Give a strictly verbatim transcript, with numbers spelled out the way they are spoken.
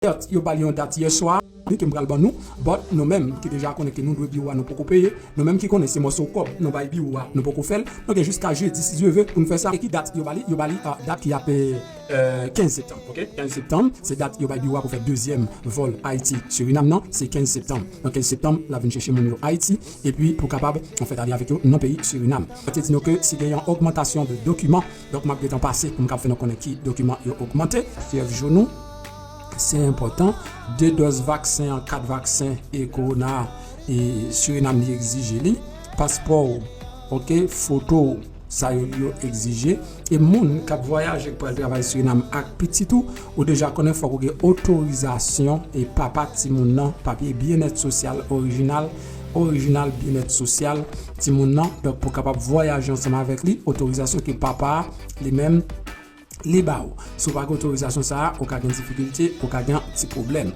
Sèt, yo ba li yon dat yè swa, ke m pral ban nou, but nou menm ki deja konnen ke nou dwe biwo a, nou poko peye, nou menm ki konnen se mòso kòb nou bay biwo a, nou poko fè l, nou gen jiska jedi, si Dye ve, pou nou fè sa. E ki dat yo ba li? Yo ba li, ah, dat ki ap, euh, kenz septanm, ok? Kenz septanm, se dat yo bay biwo a pou fè dezyèm vòl Ayiti Sirinam nan, se kenz septanm. Nan kenz septanm, l ap vin chèche moun yo Ayiti, epi pou kapab, an fèt, ale avèk yo nan peyi Sirinam. Mwen te di nou ke si gen yon ogmantasyon de dokiman, donk m ap gentan pase pou m kab fè nou konnen ki dokiman yo ogmante. Fyèv joun ou, se enpòtan. De dòz vaksen an, kat vaksen e kowona e Sirinam li egzije li. Paspò w, ok, foto w, sa yo, yo egzije. E moun k ap vwayaje, k pral travay Sirinam ak pitit ou, ou deja konnen fòk ou gen otorizasyon e papa timoun nan, papye byennèt sosyal orijinal, orijinal byennèt sosyal timoun nan. Donk, pou kapab vwayaje ansanm avèk li, otorizasyon ke papa a, li menm, li ba ou. Si w pa gen otorizasyon sa a, ou ka gen difikilte, ou ka gen ti pwoblèm.